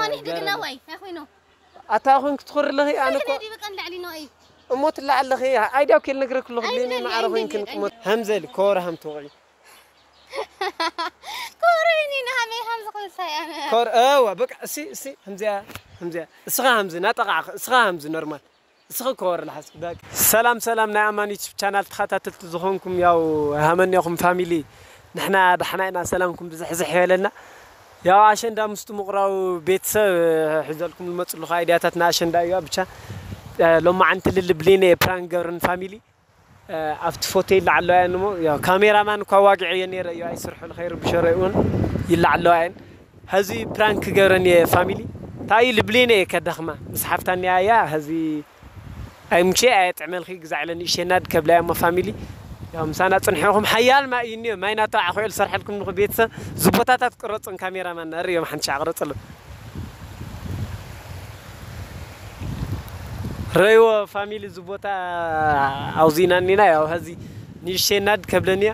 ኣነ ብግና ወይ ኣይኮይኑ ኣታ ኮንክ ትኹር ኣለኺ ኣነ እኮ። በቃ ንላዕሊ ነው። እሞ ትላዕ ኣለኺ። ኣይዲያ ኬል ነግረክ ኣለኹ ብሌኒ ማዕረ ኮይንክን። እሞ ሃምዘል ኮረ ሃም ትውዒ። ኮረ ኒ ንሃመይ ሃም ዝኽብል ሳይ ኣነ። ኮር እዋ በቃ እሲ እሲ። ሃምዚያ ሃምዚያ እስኻ ሃምዚ ናጠቃዕ እስኻ ሃምዚ ኖርማል። እስኺ ኮር ልሓዝ በቃ። ሰላም ሰላም ናይ ኣማን ዩቲዩብ ቻናል ተኸታተልቲ ዝኾንኩም ያው ሃመኒኹም ፋሚሊ ንሕና ዳሕና ኢና። ሰላምኩም ብዝሕዝሕ ይበለና። ያው ኣሸንዳ ምስቲ ምቑራው ቤተሰብ ሒዘልኩም ዝመፅሉ ከኣ ኣይድያታት ንኣሸንዳ እያ ብቻ። ሎማዓንቲ ልሊ ብሌነ ፕራንክ ገብረን ፋሚሊ ኣብቲ ፎቶ ይለዓለዋ እሞ ያው ካሜራማን እኳ ዋጊዐዮ ነይረ እዩ ኣይስርሑ ንኸይርብሸሮ እውን ይለዓለዋ እየን። ሀዚ ፕራንክ ገብረን እየ ፋሚሊ። እንታይ ልብሌነ እየ ከዳኽማ ምስ ሓፍታኒ ኣያ ሀዚ ኣይምቼ ኣየጥዕመልኺ ግዛዕለ ንእሸናድ ከብላያ እሞ ፋሚሊ። ያው ምሳና ጽንሕኹም ሓያል ማይ እዩ እኒኦ። ማይ ናተባዕ ኮይል ሰርሐልኩም ንኹ ቤተሰብ ዝቦታታት ቅረጹን ካሜራማን ርእዮም ሓንቲ ሻዕ ቅረጸሎም። ረይዎ ፋሚሊ እዚ ቦታ ኣውዚና እኒና። ያው ሀዚ ንእሸናድ ከብለንያ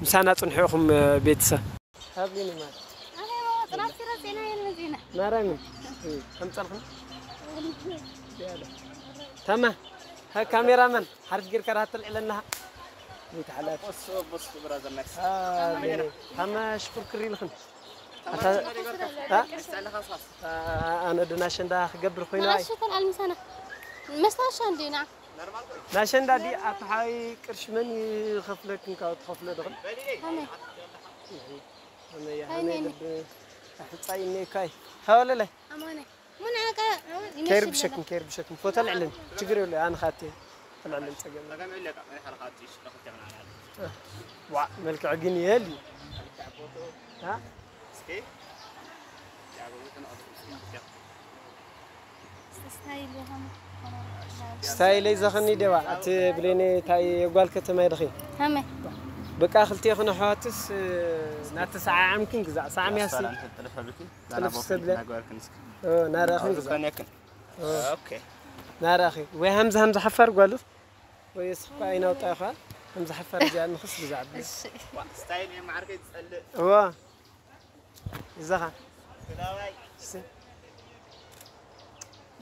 ምሳና ጽንሕኹም ቤተሰብ። ሃብሊኒ ማር። ኣነ ጽናት ሲረ ዜና የለ ዜና። ማርያምን ከምጸልኹም። ያለ። ተማ ሀ ካሜራማን ሓሪፍ ጌርካ ዳሃ ተልዕለና። ይተሓላት። ቦስ ቦስ ብራዘር ናይስ። ሃብሊኒ። ተማ ሽኩር ክሪ ልኽን። ኣታ ሀ? ኣነ ድና ሸንዳ ክገብር ኮይኑ ኣይ። እሺ ተልዓል ምሳና። መስታወሻ እንዲና። ናሸንዳ ዲ ኣታ ሓይ ቅርሺ መን ይኸፍለክን ካብ ትኸፍሎ ድኽን? ከመይ? ከመይ ከመይ ከመይ ልብ ኣሕጻይ እኔ ካይ ሃወለለ ኣማነ ምን ዓቃ ከይር ብሸክን ከይር ብሸክን ፎቶ ልዕልን ችግር የለ ኣነ ካቴ ልዕልን ጸገም ዋ መልክዕ ግን ይህል ዩ ስታይለይ ዘኸኒ ደባ ኣቲ ብሌኔ ታይ የጓል ከተማ ይድኺ ሃመ በቃ ክልቴኹን ኣሕዋትስ ናተሰዓዓምክን ግዛዕ ሰዓምያሲ ጥልፍ ሰብለ ናራኺ ግዛዕ ናራኺ ወይ ሃምዚ ሃምዚ ሓፋር ጓሉስ ወይ እስኳ ኣይናውጣ ኢኻ ሃምዚ ሓፋር እዚኣ ንኽስ ግዛዕ ብሌ ስታይል የማዓርከይ ዝጸልእ እዋ እዛኻ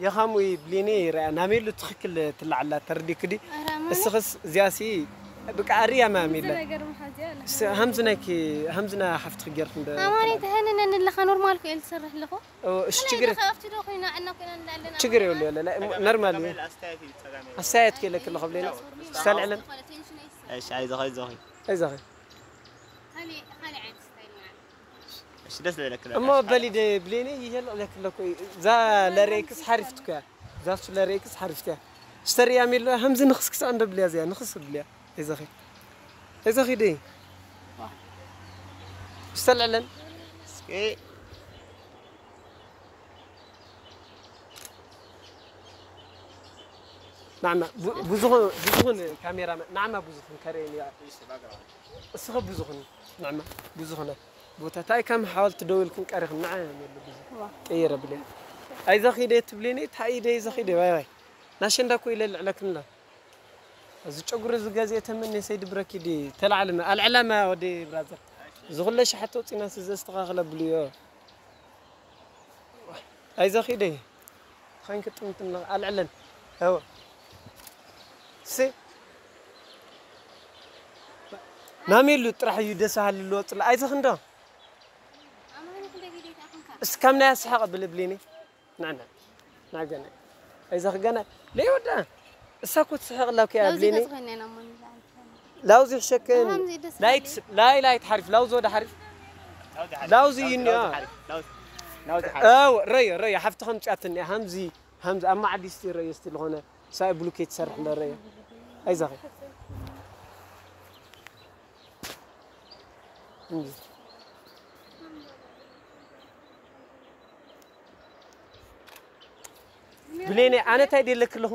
የኻሙ ብሌኔ ይረኣ ናሜሉ ትኽክል ትላዓላ ተርዲክዲ እስኽስ እዚያሲ ብቃ ኣርያ ማሚለ ሃምዚ ናይኪ ሃምዚ ናይ ሓፍትኺ ጌርኪ እንደ ኣማኒ ተህንነን ኣለኻ ኖርማል ኮ እየ ዝሰርሕ ኣለኹ እሺ ችግር ችግር የብሉ ያለ ኖርማል እዩ ኣስተያየት ከለክ ኣለኹ ብሌኔ ዝተልዕለን እሺ ኣይዞኺ ኣይዞኺ ኣይዞኺ እሺ ደስ ለለክ እሞ በሊ ደ ብሌኒ ይሄል ለክ ለኩ ዛ ለሬክስ ሓሪፍት ኩያ ዛ ሱ ለሬክስ ሓሪፍት ያ ስተሪያ ሚሎ ሃምዚ ንኽስክስ እንደ ብልያ ዚያ ንኽስ ብልያ እዘኺ እዘኺ ደ ስተልዕለን እስኪ ናዕማ ብዙኹን ካሜራ ናዕማ ብዙኹን ከርእየን እያ እስኺ ብዙኹን ንዕማ ብዙኹነ ቦታ ታይ ከም ሓወልቲ ደው ኢልክን ቀሪኽን ንዓ የለ ብዙ ቀይረ ብለ ኣይዘኺደ ትብሌኒ ታይ ኢደ ይዘኺደ ዋይ ዋይ ናሸንዳ እኮ ኢለ ልዕለክን ኣሎ እዚ ጨጉሪ እዚ ገዜ ተመኔ ሰይድብረኪ ዲ ተላዕልመ ኣልዕላመ ወዲ ብራዘር እዚ ኩለ ሸሓት ወፂና ዘስተኻኽለ ብልዮ ኣይዘኺደ ኸንክ ጥምጥም ኣልዕለን ው ሲ ናሜሉ ጥራሕ እዩ ደስ ሃሊ ልወፅላ ኣይዘኽንዶ እስካም ናይ ኣስሓቕ ብልብሊኒ ናና ናገና ኣይዘኽ ገና ለይወዳ እሳ ኮ ትስሕቕ ላኩ ያብሊኒ ላውዚ ሕሸክን ላይት ላይ ላይት ሓሪፍ ላውዚ ወደ ሓሪፍ ላውዚ ይኒ ረዮ ረዮ ሓፍቲ ከምፅያትኒ ሃምዚ ሃምዚ ኣብ ማዓዲ ስቲ ረዮ ስቲ ዝኾነ ሳይ ብሉኬት ትሰርሕ እንደ ረዮ ኣይዛኺ ብሌነ ኣነ ታይ ደለክ ኣለኹ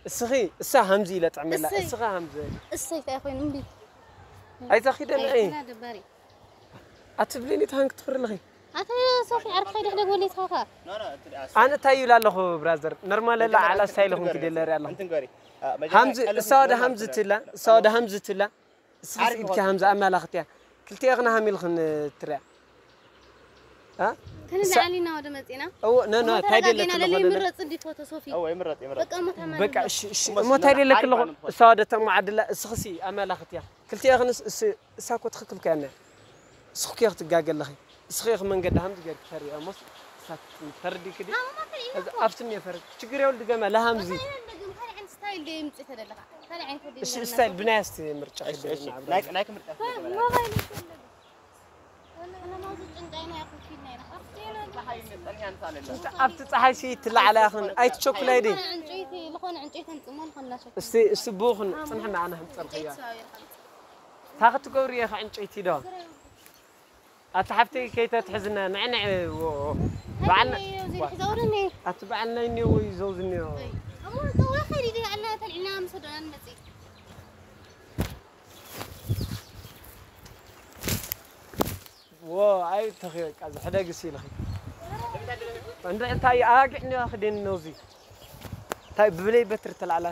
እስኺ እሳ ሃምዚ ኢለ ጥዕመላ እስኻ ሃምዚ እሰይ ታይ ኮይኑ እምቢ ኣይዛኺ ደንዒ ኣትብሌኒ ተሃንክ ትኽሪ ኣለኺ ኣተ ሶፊ ዓርኪ ከይዲ ሕደግ ወሊትካ ኣነ እንታይ ይብል ኣለኹ ብራዘር ኖርማል ኣላ ዓላ ስታይል ኹን ክደለሪ ኣለኹ ሃምዚ እሳ ወደ ሃምዚ ትላ እሳ ወደ ሃምዚ ትላ እስኺ ኢድኪ ሃምዚ ኣመላኽትያ ክልቲኤኽና ሃሚልኽን ትርያ እ? ክንልዓል ኢና ወደ መጺና። እዎ፣ ኖ፣ ኖ፣ እሞ እንታይ ተረጋጊና ደለክ ለለ ኣለኹ? ይምረጽ እንዲ ፎቶ ሶፊ። እዎ፣ ይምረጥ፣ ይምረጥ። በቃ እሞ ተማን በቃ፣ እሺ፣ እሺ፣ እሞ እሞ እንታይ ስምና ደለክ ሓሪፍ ኣለኹ? ኣንፎ። እሳ ወደ ተማዓድላ፣ እስኽሲ ኣመላኽት እያ። ክልቲኤኽንስ እስ-፣ እሳ እኮ ትኽክል እኮ እያ እኒኣ። እስኺ እኮ ክትጋገ ኣለኺ። እስኺ ኢኺ መንገዲ ሃምዚ ገይርኪ ተርእያ እሞስ እሳ ትፍትን ተረዲእኪ ድዩ? ኣሞ ማተር ኢና እዚ እኮ። ኣብቲ እኒኦ ፈረድ። ችግር የብሉ ድገማ፣ ለሃምዚ። እንታይ ይበል ግን ካልእ ዓይነት ስታይል ደይ ምጽእ ተደለኻ። ካልእ ዓይነት ወዲ እሺ፣ ይመርና ስታይል እኮ። ብናይ ኣስቲ ምርጫ እሺ፣ ክደግም እሺ። ኣብዛ። ናይ፣ ናይ ክምርጫ ኣሞ ትደግም። ሞባይል ይፈልግ። ኣብቲ ጸሓይ ሲ ትለዓላ ያኽን ኣይትቸኩላይ ዲ። እስቲ፣ እስቲ ብኡኽን ጽንሕ መዓና ህምጸልኽያ። ታኽትገብሪ ኢኻ ዕንጨይቲ ዶ? ኣቲ ሓፍተይ ከይተትሕዝና ንዕንዕ። በዓልና ኣቲ በዓልና እኒኦ ወይ ዘውዝ እኒኦ። ዎ ኣይ ተኺ በቃ ዝሕደግስ ኢልኺ። እንደ እንታይ ኣጊዕ ነው ክደን ነው እዚ እንታይ ብብለይ በትር ተላዕላ።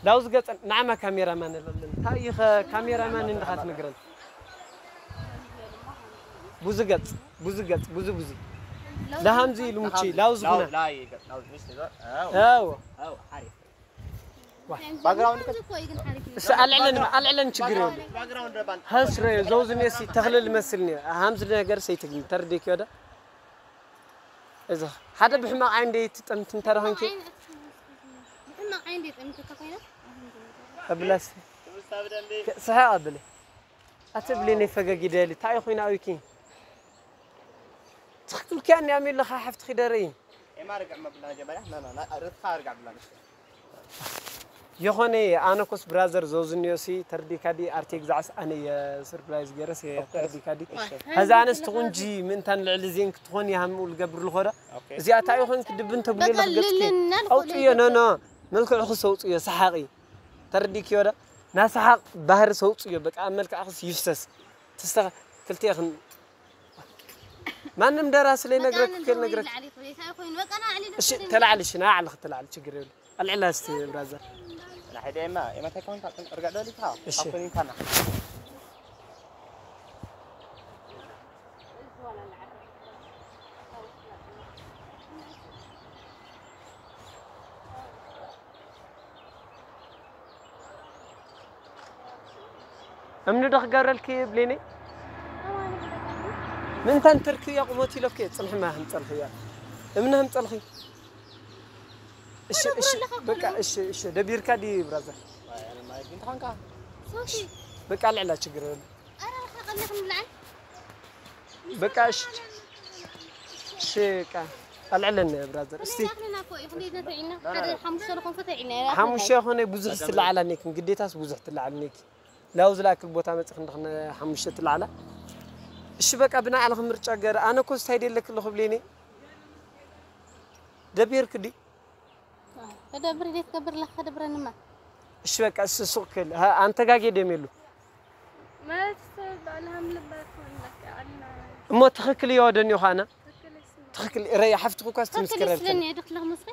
ላውዝ ገጸን ንዓማ ካሜራማን ኣለለን። እንታይ ኢኸ ካሜራማን እንድኻ ትነግረን? ብዙ ገጽ፣ ብዙ ገጽ፣ ብዙ ብዙ። ለሃምዚ ኢሉ ሙቺ ላውዝ ላውዝ፣ ጉና። ላውዝ፣ ላውዝ፣ ላውዝ፣ ላውዝ፣ ላውዝ፣ ኣዎ። ኣዎ፣ ሓሪፍ። ባክግራውንድ ከ-፣ እሱ ኣልዕለን፣ ኣልዕለን ችግር የብሉ። ባክግራውንድ ረባን። ሀስረ ዘውዝ ሜሲ ተኽልል መስልኒ። ሃምዚ ነገር ሰይትግኝ ተርዴክ ወደ። እዚ ሓደ ብሕማቕ ዓይን ደይ ትጠምት እንተረኸንኪ። ብሕማቕ ዓይን ደይ ጠምት ተኾይና? ኣብላስ። ስሓ ኣብለ። ኣትብሊ ነይ ፈገግ ይደሊ። ታይ ኮይና ኣዊኪ? ትኽክል ኪያ እንዲያ ሚለኻ ሓፍትኺ ደረይ። ኤማ ርግዕ መብላ መጀመርያ። ና፣ ና፣ ና፣ ርትኻ ርግዕ ብላ ንስተ። የኾነ ኣነ ኮስ ብራዘር ዞዝኒዮሲ ተርዲካ ዲ ኣርቴ ግዛዕስ ኣነ የሰርፕራይዝ ገይረስ ተርዲካ ዲ። እሺ። ሀዛ ኣነስ ትኹንጂ ምእንታን ልዕሊ ዜን ክትኾን ያህም ውል ገብር ልኾዳ። ኦኬ። እዚኣ ታይ ይኾን ክድብን ተብሎ በቃ ለኽገጽኪ። ልልና ንኽእል ኣውጽዮ፣ ኖ፣ ኖ። መልክዕኹስ ኣውጽዮ፣ ሰሓቒ። ተርዲክዮ ዳ? ናሰሓቕ ባህርስ ኣውጽዮ፣ በቃ ኣብ መልክዕኽስ ይፍሰስ። ትስተኻ-፣ ክልቴኽን ማንም ደራሲ ለይነግረክ በቃ ከይነግረክ። ንላዕሊ ይኹን፣ እንታይ ኮይኑ፣ በቃ ንላዕሊ እሺ፣ ንኹን። ተላዕሊ፣ እሺ፣ ንላዕሊ ክትላዕሊ ችግር የብሉ። ኣልዕላ እስቲ ብራዘር። ንሓደ ኤማ፣ ኤማ እንታይ ኮንካ? እርጋዕ ደሊካ? እሺ። ኣኮኒንካና። እምኒ ዶ ክገብረልኪ ብሌነይ? ምንታን ተርክብያ ቁመት ኢለኪ ጽንሕማ ህምጸልኽያ። እምኒ ህምጸልኺ። እሺ፣ እሺ፣ በቃ፣ እሺ፣ እሺ፣ ደቢርካ ዲ ብራዘር? ኣይ፣ ኣነ ማየት ግን ተኾንካ። ሶፊ። በቃ፣ ልዕላ ችግር የብሉ። ኣረ፣ ርሕቕ ኢልካ ንብልዓል። በቃ፣ እሺ። እሺ፣ በቃ። ኣልዕለኒ ብራዘር። እስቲ። ክንደይ ኣኽልና እኮ እዩ፣ ክንደይ ነተዒና? ሓደ ሓሙሽተ ዝኾንኩ ተዒና፣ ሓሙሽተ ይኾነ ብዙሕ ትለዓላ ኔክን፣ ግዴታስ ብዙሕ ትለዓል ኔክ። ላው ዝላክል ቦታ መጽእ ክንድኽነ ሓሙሽተ ትለዓላ። እሺ፣ በቃ፣ ብናዕልኽ ምርጫ ገር። ኣነ እኮ ስታይ ደለክ ኣለኹ ብሌኒ። ደቢርክ ዲ? ተደብር እንዴት ከብር ለካ ደብረንማ። እሺ በቃ እሱ ሱቅ ክል ሀ-፣ አንተ ጋር ጌደም የሉ ማለት ባለሃም ልባል ሆን ለካ አና እሞ ትኽክል እየ ወደን ዮሐና ትክክል ይስማ። ትኽክል ረይ ሓፍትኹ ኳስ ትክክል ትምስክረል ይስለኒ የድክ ለክ መስሪ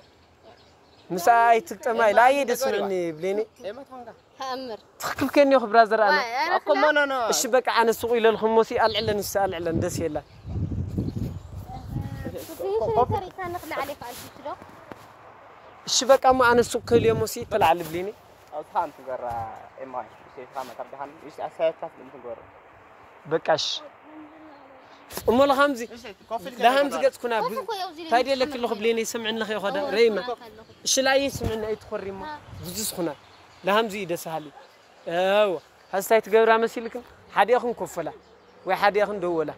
ምሳ ኣይትግጠማይ ላየ ደስምዕኒ ብሌኒ ኤማ ታንጋ ተኣምር። ትኽክል ከን እዮ ብራዘር ኣነ ዋይ፣ ኣረ እኮ ክላ- ኖ፣ ኖ፣ ኖ። እሺ በቃ ኣነ ሱቅ ኢለልኩም ሞሲ ኣልዕለን እሱ ኣልዕለን ደስ የላ ኮ-፣ ኮ-፣ ኮ-፣ ተሪካ ንኽላዕል ይኽኣል ትችሎ። እሺ በቃ እሞ ኣነ ሱቅ ክል እዮ ሞሲ ተላዕል ብሊኒ። ኣብታ ኣንቲ ገራ ኤማ፣ እሺ፣ እሺ፣ ካማ ተርዳሃን፣ እሺ፣ ኣሳያቻት እንትን ገሩ። በቃ እሺ። እሞ ለሃምዚ፣ እሺ፣ ኮፊ ልገዛ ለሃምዚ ገሩ። ገጽኩና፣ ኮፊ ቡ-፣ እኮ ያው እዚህ ላይ ታይ ደለክ ኣለኹ ብሊኒ፣ ስምዕኒ ለኸ ይኸዳ፣ ኦ፣ ረይማ። ስምዕኒ ኣለኹ። እሺ፣ ላይ ስምዕኒ ኣይትኾሪ እሞ፣ ሃ። ብዙስ ኩና። ለሃምዚ ደስ ሃሊ። እወ፣ ሐዚ ታይ ትገብራ መሲልክን? ሓዲእኽን ኮፈላ ወይ ሓዲእኽን ደወላ።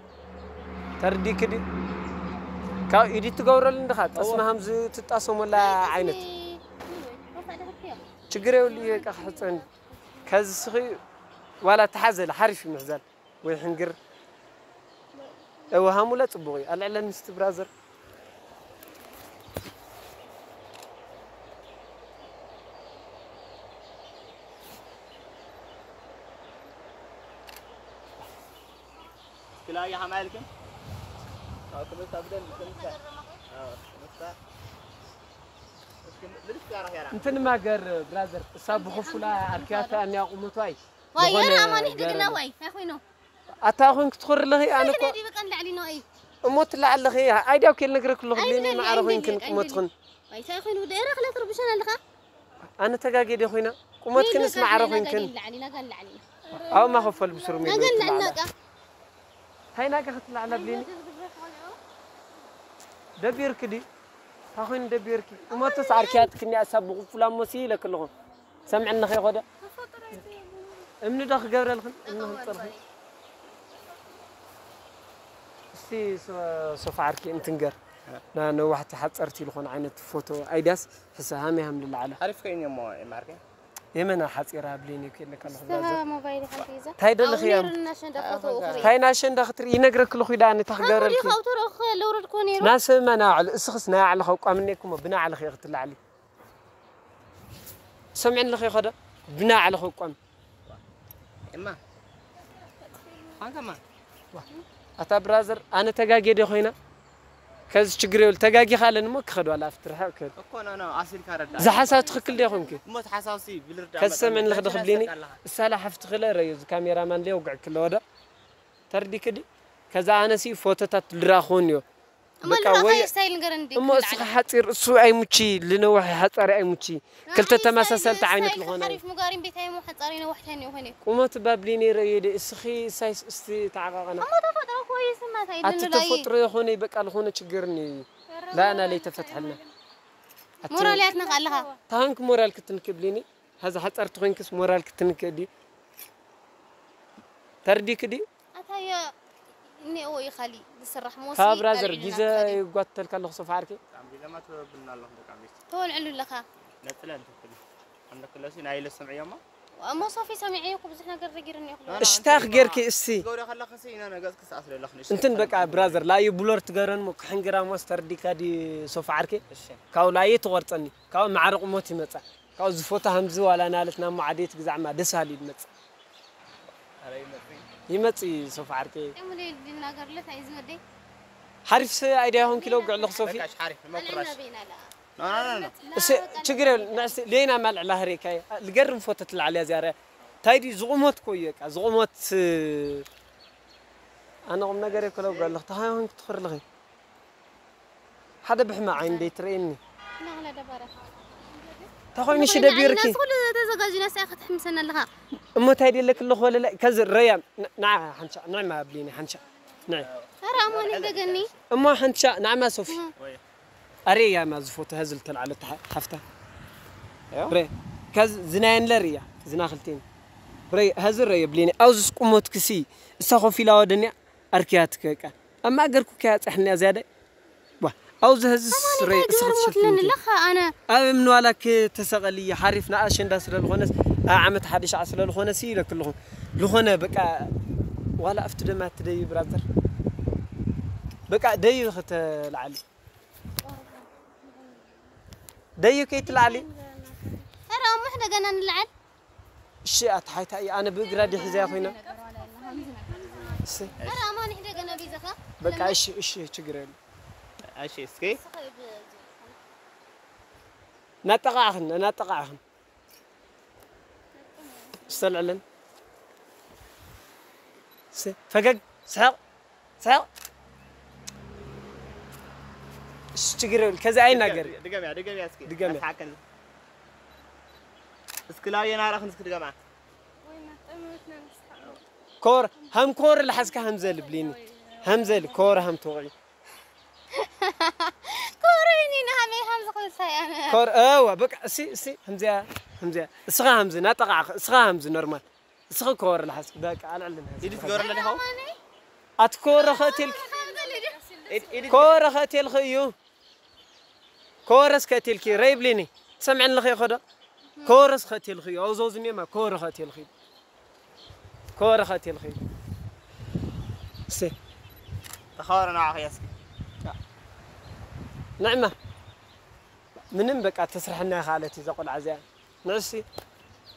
ተርዲክ ድዩ? ካብ ኢዲት ትገብረሉ እንድኻ፣ ጠስሚ ሃምዚ ትጣሰሞላ ዓይነት። ችግር የብሉ፣ እየ ቃ ክሕጸኒ። ከዚ ስኺ ዋላ ተሓዘለ፣ ሓሪፍ እዩ ምሕዛል። ወይ ሕንግር። እወ፣ ሃሙላ ጽቡቕ እዩ። ኣልዕለን ምስቲ ብራዘር። ክላያ ሃማይልክን? አዎ፣ ክምስታ ብደንብ ክምስታ። አዎ፣ ክምስታ። እስኪ ምልስ ያራ ያራ። እንትን ማገር ብራዘር፣ እሳ ብኹፉላ ኣርኪያታ እኒያ ቁመቷይ። ዋይ፣ ዝኾነ የራ ኣማኒ ገረመ። ድግና ዋይ፣ እንታይ ኮይኑ? ኣታ ኹን ክትኾሪ ኣለኺ፣ ኣነ እኮ። ዳዲ በቃ ንላዕሊ ንኸይ። እሞ ትላዕ ኣለኺ፣ ኣይዲያ እኮ ልነግረክ ኣለኹ፣ ብሌኒ ኣይደሊ፣ ማዕረ ኣይደሊ፣ ኮይንክን ኣይደሊ። ቁመትኽን። ኣይታ ይኹን፣ ደረ ክላ ትርብሸና ኣለኻ። ኣነ ተጋጌደ ኮይና፣ ቁመትክንስ በቃ ማዕረ ናጋ ኮይንክን። ንላዕሊ፣ ናጋ ንላዕሊ። ኣው ማኸፈል ብስሩ ሚሉ ናጋ ትላዕላ። ንላዕሊ፣ ናጋ። ታይ ናጋ ክትላዕላ ብሌኒ? ደቢርክ ዲ? ታኾይን ደቢርክ። እሞ ተሳርኪያት ክንያ ሳብ ብቁፉላ ሞሲ ኢለክ ኣለኹ። ሰምዕኒ ኸይኾደ? እምኒ ዶ ክገብረልኽን? እምኒ ክንጽርኽን? እስቲ ሶ-፣ ሶፋ ዓርኪ እንትንገር። ና ነዋሕቲ ሓጸርቲ ዝኾነ ዓይነት ፎቶ ኣይዳስ ሕሰ ሃመይ ሃም ልለዓለ። ሓሪፍ ከይን እሞ የማርከ? የመና ሓጺራ ብሌኒ ከለካ ኣለኹ። እስቲ ሞባይል ሓንቲ ይዛ። ታይ ደለኺ ኣው እያ? ነይሩ እናሸንዳ ፎቶ እኽሪ። ታይ ናሸንዳ ክትርኢ ይነግረክ ኣለኹ ኢዳ ኣነ ታኽገረልኪ። ካብኡ ዲኻ ኣብኡ ተረኽኸ ለውረድኮ ነይሩ? ናሰብ መናዕል እስኽስ ናይ ኣዕለኸ ቋምኔ እኮ ብናዕለኸ ክትላዕሊ። ሰምዕን ለኸ ይኸደ ብናዕለኸ ቋም። እማ። ኣንተማ። ኣታ ብራዘር ኣነ ተጋጌደ ኮይና ከዚ ችግር የብሉ ተጋጊኻ ኣለኒ እሞ ክኸድ ዋላ ኣብቲ ርሕቕ ክኸድ። እኮ ኖ ኖ ኣሲልካ ረዳ። ዝሓሳብ ትኽክል ዶ ይኾንክ? እሞ ተሓሳብሲ ብልርዳ ከዚ ሰምዕን ለኸ ደኽብሊኒ። እሳላ ሓፍቲ ክለ ረዩ እዚ ካሜራማን ለይ ወግዕ ክለ ወደ። ተርዲክ ዲ ከዛ ኣነሲ ፎቶታት ልራኾን እዮ። እሞ በቃ ልራኸ ወይ ስታይል ንገረኒ እንዴ እሞ ክልዓለ። እስኺ ሓጺር እሱ ኣይሙቺ ልነውሒ ሓጻሪ ኣይሙቺ። ክልተ ኣይ ተመሳሰልቲ ስታይል ዓይነት ስታይል ዝኾነ። ሓሪፍ ሙጋሪን ቤታይሞ ሓጻሪ ነዋሕታይን ይኾነ። ቁመት ባብሊ ነይረ እየ ደ እስኺ እሳይ እስቲ ተዓቃቀና። እሞ ተፈጥሮ እኮ እዩ ስማ እንታይ ኣቲ ልንሎ እዩ። ተፈጥሮ የኾነ በቃ ልኾነ ችግርኒ። ላና ለይ ተፈትሐልና። ኣቲ ሞራል ያትነኻ ኣለኻ። ታንክ ሞራል ክትንክብሊኒ። ሀዚ ሓጻርቲ ኮይንክስ ሞራል ክትንክ ዲ። ተርዲክ ዲ። ኣታየ እኔኦ ይኻሊ ዝስራሕ ሞሲ ካብ ብራዘር ተሪዕና ጊዘ ክኸዲ። ይጓተልካ ኣለኹ ሶፋ ዓርኪ። ጣም ቢለማ ትወብልና ኣለኹ ደቂ ኣንስትዮ። ተወልዕሉ ኣለኻ። ነጥለ እንተክል። ኣንደክለሲ ናይ ኢለ ሰምዕዮማ። እሞ ሶፊ ሰሚዐዮ እኮ ብዙሕ ነገር ረጊርኒ እኮ። እሽታኽ ጌርኪ እስቲ። ትገብሪ ከለኽሲ ኢና ነገጽ ክሰኣስ ዘለኽኒ። እንትን በቃ ብራዘር ላዩ ብሎር ትገረን ሞ ክሕንግራ ሞስተር ዲካ ዲ ሶፋ ዓርኪ። እሺ። ካው ላዩ ትቆርጸኒ። ካው ማዕረ ቁሞት ይመጻ። ካው ዝፎታ ሃምዚ ዋላ ናለት ናብ ማዓዴት ግዛዕማ ደስ ሃሊ ይመጽ። ይመጽ ሶፋ ዓርኪ። እሙሌ ልናገርለት ኣይዝወደይ። ሓሪፍ ሰ ኣይዳ ይኹን ኪሎ ግዕልኽ ሶፊ። በቃ እሺ፣ ሓሪፍ መኩራሽ። ኣለና ቤና ለኣ። ኖ፣ ኖ፣ ኖ፣ ኖ። እስ ችግር የብሉ። ንዕስ ሌና ማልዕ ላህሬ ካይ ልገርም ፎቶ ትላዓል ያዚ ኣረ። ታይ ዲ ዝቑሞት ኮ እዩ፣ በቃ ዝቑሞት ኣነ ቁም ነገር የኮለው ጋር ለኽ ተሃይሆን ክትኽር ለኺ። ሓደ ብሕማ ዓይን ደይ ትርእየኒ። ናህለ ደባረ። ተኾይኑ ሺ ደቢርኪ። ናስ ኩሉ ተዘጋጅና ሳይ ክትሕምሰና ኣለኻ። እሞ ታይ ደለክ ኣለኹ ወለለ ከዚ ረያ ንዓ ሓንሻ ንዕማ ኣብሊኒ ሓንሻ። ንዕ። ኧረ ኣማኒ ደገኒ። እሞ ሓንሻ ንዕማ ሶፊ። ኣሬ ያማ ዝፎቶ ሀዝል ተልዓለ ተሓ-፣ ሓፍታ። ያው። ሬ፣ ከዚ ዝናየን ለር እያ፣ ዝና ክልቴን። ሬ፣ ሀዝል ሬ የብሊኒ፣ ኣውዝስ ቁሞት ክሲ፣ እሳ ኮፍ ኢላ ወደንያ፣ ኣርክያ ትከቃ። ኣብ ማእገርኩ ከያ ጸሕንያ ዝያደ። ዋ፣ ኣውዝ ሀዝስ ኣማኒ ሬ፣ እንታይ እሳ ገርሞት ክትሸፍን ለኒ ትብል። ለኻ ኣነ። ኣብ እምኒ ዋላ ክተሰቐል እያ፣ ሓሪፍ ንኣሸንዳ ስለ ዝኾነስ፣ ኣብ ዓመት ሓደ ሻዕ ስለ ዝኾነስ ኢለክልኹም። ዝኾነ በቃ፣ ዋላ ኣብቲ ደማ ትደይ ብራዘር። በቃ ደይ ከተልዓሊ። ደዩ ከይትልዓሊ። ኧረ እሞ ሕደ ገና ንልዓል። እሺ ኣታ ሓይታ እያ፣ ኣነ ብእግራ ዲሒዘያ ኮይና። እሺ። ኧረ ኣማኒ ሕደ ገና ቢዛኻ። በቃ እሺ፣ እሺ፣ ችግር የለም። እሺ፣ እስኪ። እናጠቃዕኽን፣ እናጠቃዕኽን። ዝተልዕለን። ስ-፣ ፈገግ፣ ስሕቕ፣ ስሕቕ። እሺ፣ ችግር የብሉ። ከዚ ኣይናገር። ድገምያ፣ ድገምያ እስኪ። ድገምያ። ኣስሓቅን። እስኪ ላውየና ራኽን እስኪ ድገማ። ኮር፣ ሃም ኮር ለሓዝካ ሃምዘል ብሊኒ። ሃምዘል፣ ኮር ሃም ትውዒ። ኮረይኒ ንሃመይ ሃም ዝኽብል ሳይ ኣነ። ኮር፣ እዋ፣ በቃ፣ እሲ፣ እሲ፣ ከምዚያ፣ ከምዚያ። እስኻ ሃምዚ፣ ናጠቓዕኸ፣ እስኻ ሃምዚ፣ ኖርማል። እስኺ ኮር ለሓዝኪ፣ በቃ፣ ኣልዕልን ሃዚ። ኢዲት ገበረለ ዲኻ? ኣማኒ? ኣቲ ኮረ ኸቴልኪ፣ ኢድ-፣ ኢዲት ኮረ ኸቴልኺ እዩ። ኮረስ ከቴልኪ፣ ረይ ብሊኒ። ሰምዕን ለኸ ይኸዶ? ኮረስ ከቴልኺ እዩ። ኣውዞ ዝኔማ፣ ኮረ ኸቴልኺ እዩ። ኮረ ኸቴልኺ እዩ። እሰ። ተኸበረ ንዓኺ እስኪ። ንዕማ። ምንም በቃ ተስርሐና ይኸኣለት እዩ እዛ ቆልዓ እዚኣ። ንዕሲ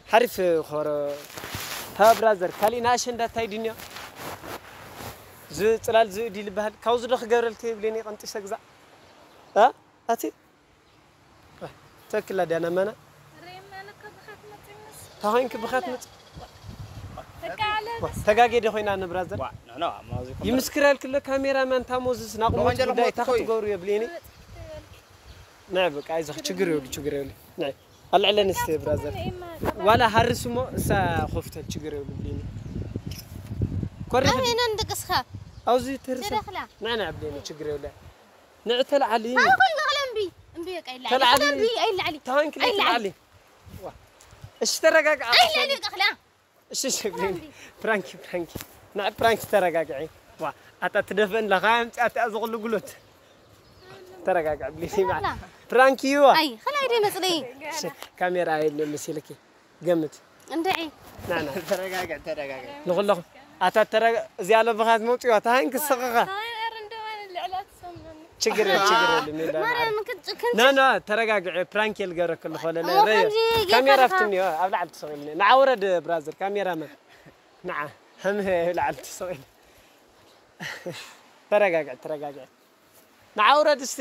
ሓሪፍ ኾረ። ሃ ብራዘር፣ ካሊእ ንኣሸንዳ እንታይ ድንያ? ዝጽላል ዝእዲ ልበሃል። ካብዚ ዶ ክገብረልኪ ይብለኒ ቀንጢሰ ግዛዕ። እ? ኣቲ? ተክላ ዲያ ናማና? ሬማ ነካ ብኻት መጽንስ። ታኾይንኪ ብኻት መጽ-? ተጋጌ ዶ ኮይና ንብራዘር? ይምስክረልክለ ካሜራማን ታሞዝስ ናቁሞት ጉዳይ ታክትገሩ የብልኒ። ንዕ በቃ ኣይዞኽ፣ ችግር የብሉ፣ ችግር የብሉ። ንዕ ኣልዕለን እስቲ ብራዘር። ዋላ ሃርስ እሞ እሳ ኮፍተል ችግር የብሉ ብልኒ። ኮሪ ኣበይ ኢና ንድቅስኻ? ኣብዚ ትርሳ። ደደኽላ። ንዕ ንዕ ብልኒ ችግር የብሉ። ንዕ ተልዓሊ። ኣኹል ገኽለ እምቢ። እምቢ በቃ ይልዓሊ። ተልዓሊ። እምቢ ኣይልዓሊ። ታንክ ኣይልዓሊ። ተልዓሊ። ዋ። እሺ ተረጋጋ። ኣይልዓሊ በቃ ኽላ። እሺ እሺ ብልኒ። ፕራንክ ፕራንክ። ንዕ ፕራንክ ተረጋግዒ። ዋ። ኣታ ትደፈን ለኻ ኣምጻት ኣዝቕሉ ጉሎት። ተረጋጋ ብልኒ። ፕራንክ እዩ። ኣይ ኽላ ይደ መጽለይ። እሺ ካሜራ የለ መሲልኪ። ገምት። እንድዒ። ና ና። ተረጋጋ ተረጋጋ። ንኹለኹም ኣታ ተረጋ እዚኣ ለብኻት መውጽዋ ታሃን ክስቕኻ። ችግር የለ ችግር የለ ሜዳ። ማርያም ክትጭክን። ና ና ተረጋግዒ ፕራንክ የልገረክ ለኾለ እሞ ረዮ። ከምዚ ካሜራ ጌርካ ፍትኒ ኣብ ላዕሊ ትስቕልኒ። ንዓውረድ ብራዘር ካሜራማን። ንዓ ሃምህ ላዕሊ ትስቕል። ተረጋግዒ ተረጋግዒ። ንዓውረድ እስቲ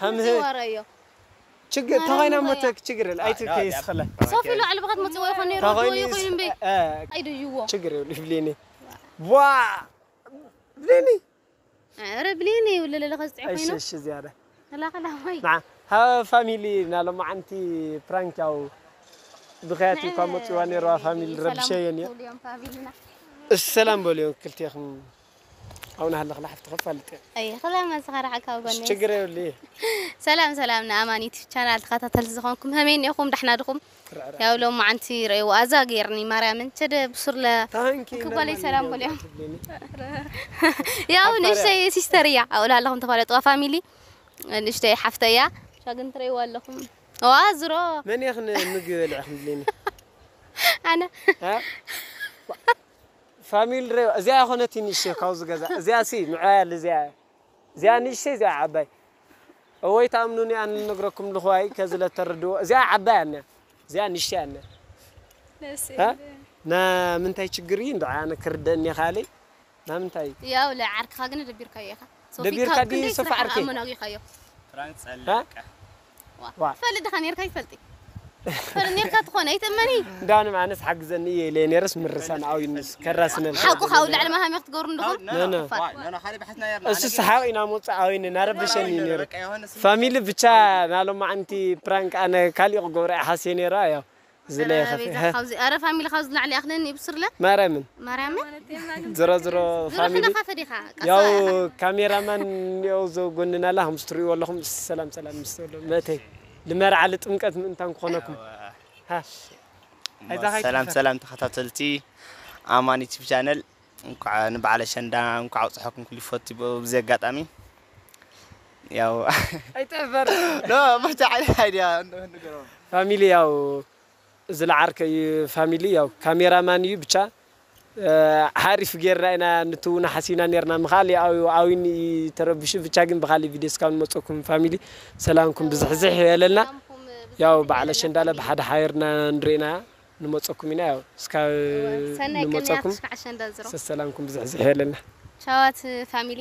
ሃምህ። ወረዮ። ችግር ተኾይና ሞተክ ችግር የለ ኣይትከይስ ኸለ። ሶፊ ሎ ዕልብኸት መጽዎ ይኾን ነይሩ ተኾይኒ ይኾን እምቢ። እ፣ ኣይደይዎ። ችግር የለ ይብልኒ። ዋ ብልኒ። ኧረ ብልኒ ይብልልለ ከዝጥዕ እሺ ኮይኑ። እሺ ዝያዳ። ኸላ ኸላ ወይ። ንዓ ሃ ፋሚሊ ናሎማዓንቲ ፕራንክ ያው ብኸያት እኳ መጽዋ ነይርዋ ፋሚሊ ረብሸየን እየ። ሰላም በልዮም ክልቴኹም። ኣው ናሃለኽ ሓፍቲ ከፋልጥ እየ። ኣይ ኸላ መዝኸራ ሓካው ጎኒ። ችግር የብሉ። ሰላም ሰላም ንኣማን ዩቲብ ቻናል ተኸታተልቲ ዝኾንኩም ሀሜን ኢኹም ዳሕና ድኹም? ያው ሎማዓንቲ ረእይዎ ኣዛ ጌርኒ ማርያምን ቸደ ብሱርለ ታንኪ ክባለይ ሰላም በልዮም። ያው ንእሽተይ ሲስተር እያ ኣብኡ ኣለኹም ተፋለጥዋ ፋሚሊ ንእሽተይ ሓፍተ እያ። ሻግን ትረይዋ ኣለኹም። ዋ ዝሮ መን ኢኽን ምግቢ በልዕኽን ብልኒ? ኣነ እ? ፋሚሊ ረ እዚኣ ይኾነት ንእሽተይ ካብዚ ገዛ እዚኣ ሲ ንዕያ እዚኣ እዚኣ ንእሽተይ እዚኣ ዓባይ እወይ ተኣምኑኒ ኣነ ልነግረኩም ልኽዋይ ከዚ ለተርድዎ እዚኣ ዓባይ ኣነ እዚኣ ንእሽተይ ኣነ እ? ና ምንታይ ችግር እዩ እንዶ ኣነ ክርደእኒ ካልእ ና ምንታይ ያው ለዓርክኻ ግን ደቢርካዮ ኢኻ ሶፊ ደቢርካ ካብ ድዩ ክንደይ ሶፊ ስራሕ ዓርከይ? ኣመናጊኻዮ ፕራንክ እ? ጸልቀ ዋ። ትፈልጥ ዲኻ ኔርካ ይፈልጥ ፈል ኔርካ ትኾነ ኣይተመኒ እንዳውንም ኣነስ ሓግዘኒ እየ ኢለ ነርስ ምርሳን ኣውይንስ ከራስነል ሓቁ ካብ ላዕሊ መሃሚ ክትገብሩ እንድኹም ኖ፣ ኖ። ፋ- እሱ ሰሓቕ ኢና መውፅእ ኣውይን እናረበሸኒ ነይሩ ፋሚሊ ብቻ ናሎማዓንቲ ፕራንክ ኣነ ካሊእ ክገብረ ሓስየ ነይራ ያው ዝለ ኧረ ይኸፍ ቤዛ፣ ሀ፣ ካብዚ ኧረ ፋሚሊ ካብዚ ላዕሊ ኣኽለኒ ብስርለ ማርያምን ማርያምን ዝሮ ዝሮ ፋሚሊ ዝረኽለኻ ፈዲኻ ያው ቀሳ ካሜራማን ያው ዘጎንናላ ከምዚ ትርእይዎ ኣለኹም ሰላም ሰላም ምስ ተብሎ መእተይ ልመርዓ ልጥምቀት ምእንታን ክኾነኩም ሃ። ኣይዛ ኸይትፈር። ሰላም ሰላም ተኸታተልቲ ኣማን ዩቲብ ቻነል እንኳዕ ንበዓል ኣሸንዳ እንኳዕ ኣብፅሐኩም ክሉ ይፈቱ ብዚ ኣጋጣሚ ያው ኣይትሕፈር። ኖ መታ ዓይነት ኣይድያ ንገሮም ፋሚሊ ያው ዝለዓርከ እዩ ፋሚሊ ያው ካሜራማን እዩ ብቻ ሓሪፍ ጌርና ኢና ንትውና ሓሲብና ኔርና ምኻል ኣዊን ተረብሹ ብቻ ግን ብኻሊ ቪድዮ እስካብ ንመፀኩም ፋሚሊ ሰላምኩም ብዝሕዝሕ የለልና ያው በዓል ኣሸንዳለ ብሓደ ሓይርና ንርኢና ንመፀኩም ኢና ያው እስካብ ሰናይ ቅንያት ንመፀኩም ኣሸንዳ ዝሮ ሰሰላምኩም ብዝሕዝሕ የለና ቻዋት ፋሚሊ